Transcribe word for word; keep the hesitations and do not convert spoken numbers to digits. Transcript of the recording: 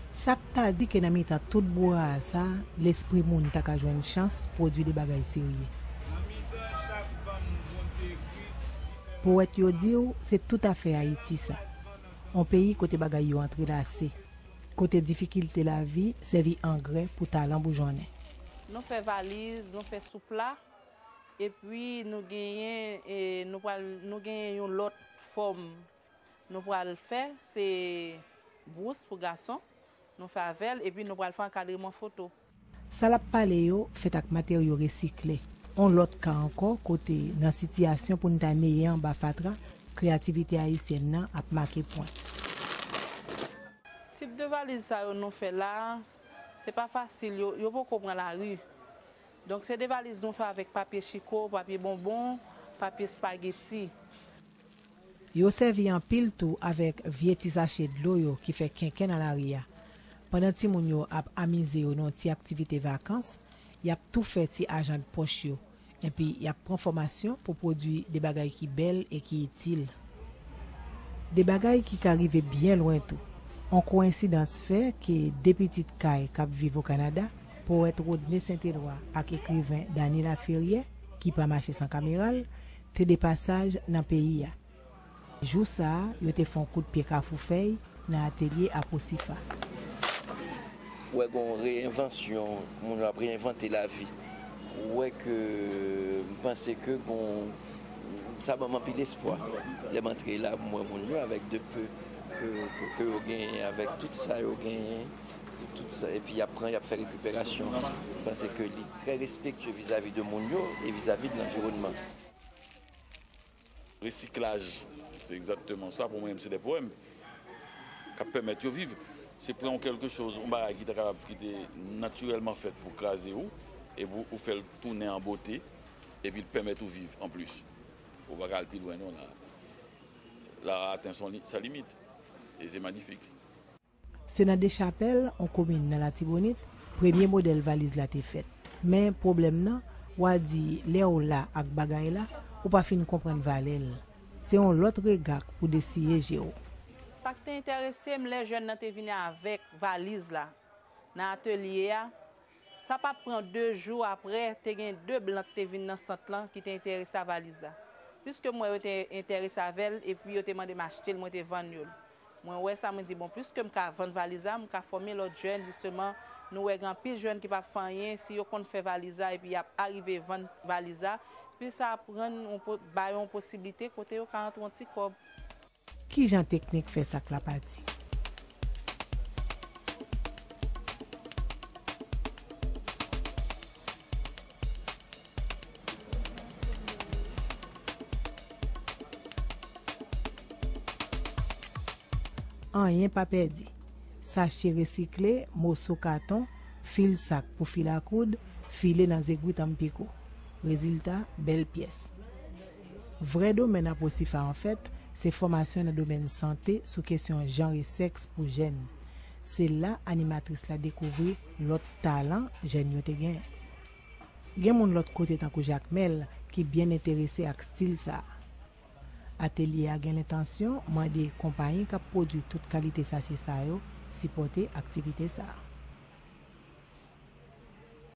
Sa k ta di ke nan mitan tout brouhaha sa a, lespri moun ta ka jwenn chans pwodui de bagay serye? Powèt yo di w, se toutafè Ayiti sa. On peyi kote bagay yo antrelase, kote difikilte lavi sèvi angrè pou talan boujonnen. Nou fè valiz, nou fè soupla, epi nou genyen, e, nou pral, nou genyen yon lòt fòm nou pral fè, se bwous pou gason, nou fè avè l, epi nou pral fè ankadreman foto. Sa l ap pale yo fèt ak materyo resikle. On lòt ka ankò kote, nan sitiyasyon pou n ta neye anba fatra, kreyativite ayisyèn nan ap make pwen. Tip de valiz sa yo nou fè la, se pa fasil, yo, yo poko pran lari. Donk, se de valiz nou fè avèk papye chiko, papye bonbon, papye espageti. Yo sèvi anpil tou avèk vye ti sache dlo yo ki fè kenken nan lari a. Pandan timoun yo ap amize yo nan yon ti aktivite vakans, y ap tou fè ti ajand pòch yo, enpi y ap pran fòmasyon pou pwodui de bagay ki bèl e ki itil. De bagay ki ka rive byen lwen tou. On kowensidans fè ke de pitit kay k ap viv o Kanada, powèt Rodney Saint-Éloi ak ekriven Dany Laferrière, ki pa mache san kamera l, te de pasaj nan peyi a. Jou sa a, yo te fè on kout pye Kafou Fèy nan atelye Aprosifa. Ou wè gen yon reyenvansyon, moun yo ap reyenvante lavi. Ou wè ke m panse ke gen, sa ban m anpil espwa. Lè m antre la, m wè moun yo avèk de pe ke, ke, ke yo genyen, avèk tout sa yo genyen, tout sa, epi y ap pran, y ap fè rekiperasyon. M panse ke li trè respektye vizavi de moun yo e vizavi de lanviwònman. Resiklaj, se egzakteman sa. Pou mwen menm, se de powèm k ap pèmèt yo viv. Se pran yon kèlkechoz, yon bagay ki ta kapab, ki te natirèlman fèt pou kraze ou, epi ou fè l tounen an bote, epi l pèmèt ou viv anplis. Ou pa ka al pi lwen non la. L'art atteint son li- sa limite. E se manyifik. Se nan Dechapèl, on komin nan Latibonit, premye modèl valiz la te fèt. Men pwoblèm nan, w a di lè w la ak bagay la, ou pa fin konprann valè l. Se yon lòt rega k pou desiye je w. Sa k te enterese m, lè jèn nan te vini avèk valiz la nan atelye a, sa pa pran de jou apre, te gen de blan k te vin nan sant lan ki te enterese a valiz la. Piske m wè yo te enterese avè l, epi yo te mande m achte l, mwen te vann yo l. Mwen wè sa, mwen di, bon, piske m ka vann valiz la, m ka fòme lòt jèn, jisteman, nou wè gen anpil jèn ki p ap fè anyen, si yo konn fè valiz la, epi y ap arive vann valiz la, epi sa ap rann, yon po- ba yo yon posiblite kote yo ka antre yon ti kòb. Kijan teknik fè sak la pati? Anyen pa pèdi. Sache resikle, moso katon, fil sak pou fil a koud, file nan zegwi Tampico. Rezilta, bèl pyès. Vrè domèn Aprosifa anfèt, se fòmasyon nan domèn sante sou kesyon janr e sèks pou jèn. Se la animatris la dekouvri lòt talan jèn yo te genyen. Gen moun lòt kote tankou Jakmèl ki byen enterese ak stil sa a. Atelye a gen lentansyon mande konpayi k ap pwodui tout kalite sache sa yo sipòte aktivite sa a.